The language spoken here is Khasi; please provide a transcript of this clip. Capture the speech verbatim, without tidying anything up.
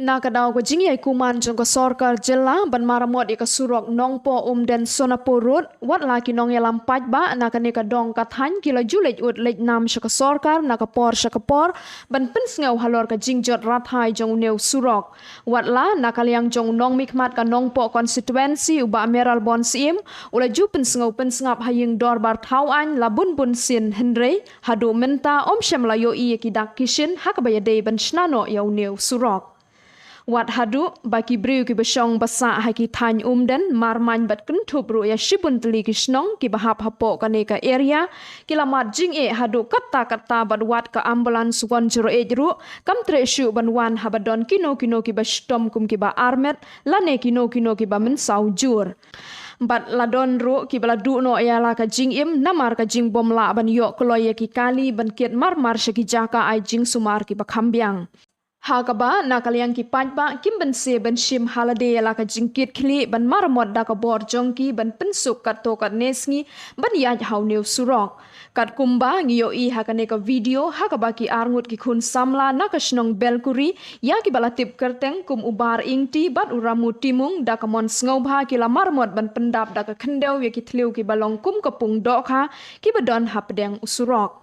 Na ka daw ka jingïai kuman jong ka sorkar jylla ban maramot ïa ka surok Nongpoh Umden Sonapur Road, wat la ki nongïalam paidbah na kane ka dong ka thaiñ ki la ju leit ud leit nam sha ka sorkar na ka por sha ka por ban pynsngew halor ka jingjot rathai jong une u surok. Wat la na ka liang jong u nongmihkhmat ka Nongpoh constituency u Bah Mayralborn Syiem u la ju pynsngew pynsngap ha ïing dorbar thaw aiñ la bun bun sien, hynrei haduh mynta ym shym la ïohi ïa ki dak ki shin ha kaba ïadei ban shna noh ïa une u surok. Wat haduh ba ki briew kiba shong ba sah ha ki thaiñ Umden, Marmain bad Kynthup ruh ïa shibun tylli ki shnong kiba hap hapoh kane ka area ki la mad jingeh haduh katta katta bad wat ka ambulance one zero eight ruh kam treh shuh ban wan haba don kino kino kiba shitom kum kiba armet lane kino kino kiba mynsaw jur. Bad la don ruh kiba la duh noh ïa la ka jingim namar ka jingbym lah ban ïoh kloi ïa ki kali ban kit marmar sha ki jaka ai jingsumar kiba kham biang. Ha kaba na ka liang ki paidbah kim banse ban shim ha lade ïa la ka jingkit khlieh ban maramot da ka bor jong ki ban pynsuk katto katne sngi ban ïaid ha une u surok. Katkum ba ngi ïohi ha kane ka video ha kaba ki arngut ki khun samla na ka shnong Belkuri ïa kiba la tip kyrteng kum u Bar Ingti bad u Ramu Timung da ka mon sngewbha ki la maramot ban pyndap da ka khyndew ïa ki thliew kiba long kum ka pung dohkha kiba don hapdeng u surok.